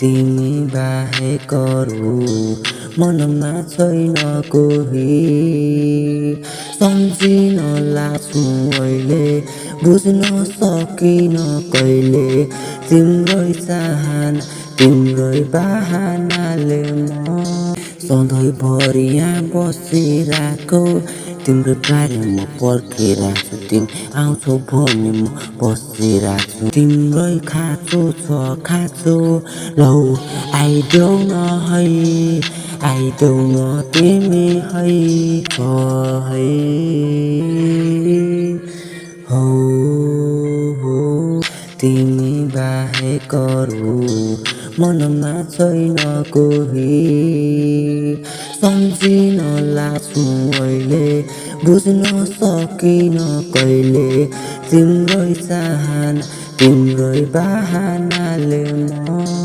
तिमी बाहेक अरू मनमा छैन कोही सम्झिन लाग्छु अहिले बुझ्न सकिन कहिले तिम्रै चाहना तिम्रै बहानाले म सधैँभरि यहाँ बसिरहेको तिम्रो बारेमा पर्खिरहेको छु तिमी आउँछौ भने म बसिरहेको छु तिम्रै खाँचो छ खाँचो लौ आइदेऊ न है आइदेऊ न तिमी है है हौ हो तिमी बाहेक अरू मनमा छैन कोही सम्झिन लाग्छु अहिले बुझ्न सकिन कहिले तिम्रै चाहना तिम्रै बहानाले म